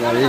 လံ တ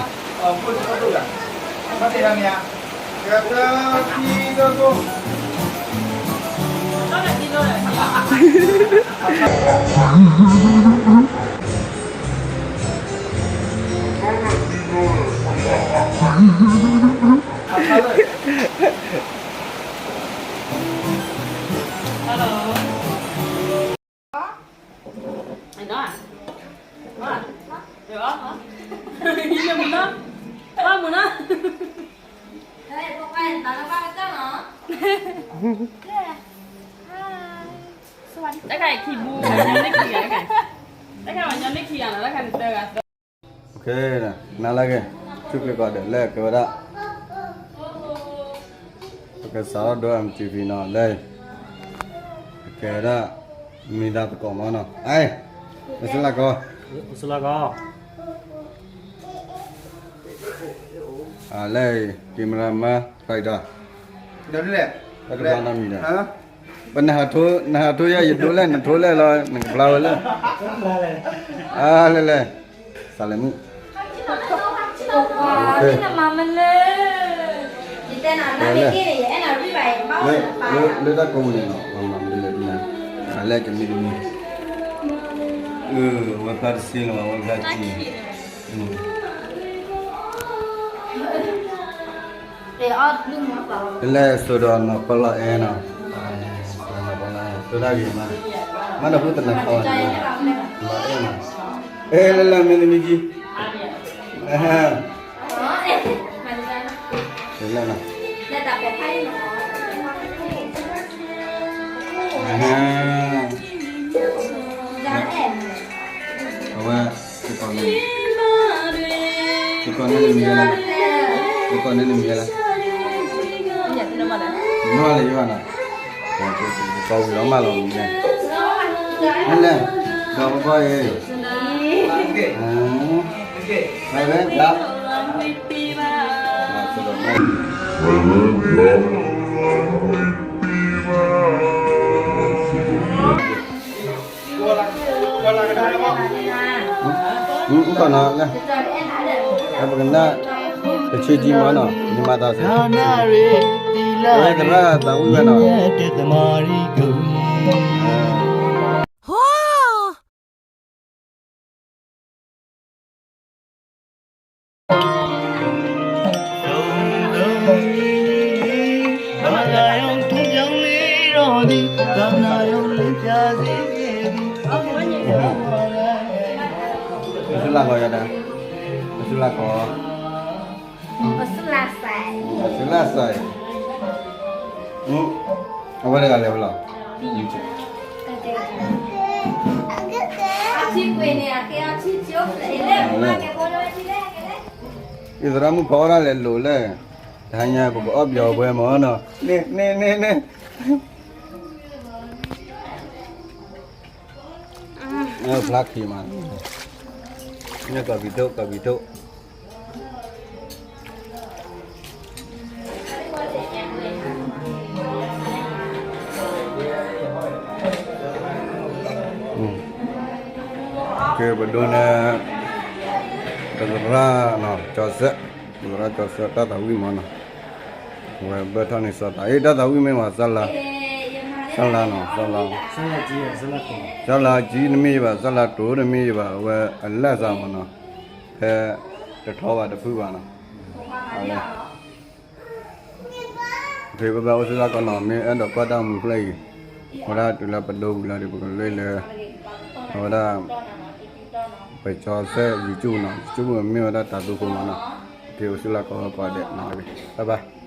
ၢ်ခါအံၤ ခံဘူ တၢ်ခါအံၤ ညီနုၢ်ခံဂၤနီၤ တၢ်ခါန့ၣ်တဂၤ နၤလၢက့ၤ ဆူၣ်ချ့ကီးဒီး လၢကဲဝဲဒၣ် ပကစးထီၣ်ဒိ MTV နီၤ လၢ ကဲဝဲဒၣ် မံၤဒါသကိးမီၤနီၤ အဲ အိၣ်စူၢ်လၢ်ကီး အိၣ်စူၢ်လၢ်ကီး လၢ cameraman ဖျါအံၤဒီး တၢ်ကဘၣ်နီတမံၤဒီး ပနဟးထိ နဟးထိယဲ ယဒိလဲၣ် နထိလဲၣ်လီၤ နကဖျါဝဲလၢ အါလဲၣ်လဲၣ် စးလဲၤမုၣ် လၢတၢ်ကိးပူၤန့ၣ်နီၤ မၤမၤမၤလဲၤဒ်န့ၣ် အလဲၤကမံၤတမံၤ အဝဲဖျါတစ့လီၤ အဝဲဖျါတစ့ တလဲၤစိာ်ဒီးနီၢ်ပလီၢ်အဲနီၤ, စိာ်ဒီးနီၢ်ပလီၢ်အဲ စိာ်တၢ်ဂ့ၤမး, မ့ၢ်တၢ်ဖိတနၤခီဘၣ်န့ၣ်, လီၤအဲၣ်နီၤ, အဲ လၢလၢမ့ၢ်တမံၤကံ, တလဲၤနီၤ, အဝဲ သုကိးန့ၣ်, သုကိးန့ၣ်နမံၤလၢ, သုကိးန့ၣ်နမံၤလၢ, မ့ၢ်လၢယွၤနီၤ, ကိးဝံၤလီၤမၢ်လီၤမံၤန့ၣ်, မ့ၢ်လဲၣ်, ဒီးပဘီအံၤ, လဲၣ်, မ့ၢ်ကီးနီၤ, ပကနၣ် တဆံကံမီၤနီၤ, ညီမၤသးစ့ၢ်, သရၣ်သးဝံၣ်ဝဲနီၤ, အိၣ်ဆူၣ်လၢ်ကီးယၤဒၣ်, အိၣ်ဆူၣ်လၢ်ကီး, အိၣ်ဆူၣ်လၢ်စဲး, အဝဲတဂၤလဲၤဝဲလီၤ, အံၤသရၣ်မုၣ်ဖီအီၣ်ဒၣ်လဲာ်လိၤလဲၣ်, တဟါညါပကအီၣ်ပယီၤဝဲမၢ်နီၤ, န့ၣ်န့ၣ်န့ၣ်န့ၣ် ဖျါခံမး, န့ၣ်ကီၢ်ပံၤဒိၣ် ကီၢ်ပံၤဒိၣ်, ကဲ ပဒိးန့ၣ် ပသရၣ်နီၤ ကၠီၤစဲး, ပသရၣ်ကၠီၤစဲး တၢ်သးဝံၣ်မၢ်နီၤ, အဝဲဘၢၣ်ထီၣ်န့ၢ်စီၤသး အ့ၣ် တၢ်သးဝံၣ်မ့ၢ်ဝဲစၢ်လါ, စၢ်လါနီၤ စၢ်လါ, စၢ်လါကံတမ့ၢ်ဘၣ် စၢ်လါတိၤတမ့ၢ်ဘၣ် အဝဲအလၢၢ်စၢ်မၢ်နီၤ, ဖဲတထီဘၣ်တဖုဘၣ်နီၤ, ဖဲဘၣ်ဘၣ်အိၣ်ဆူၣ်လၢ်ကီးနီၤ မ့ၢ်အဲၣ်ဒိးကွၢ်တၢ်မူဖျၢၣ်အံၤ, ဝဲဒၣ်တုၤလၢပဒိဝံၤလီၤဒီး ပကလွဲလၢ အဝဲဒၣ် ပကၠီၤစဲး YouTube နီၤ, YouTube မ့ၢ်ဝဲဒၣ်တၢ်သူခိၣ်မၢ်နီၤ, ကဲအိၣ်ဆူၣ်လၢ်ကီးကိးဂၤဒဲးနီၤ, ဘၣ်ဘၣ်.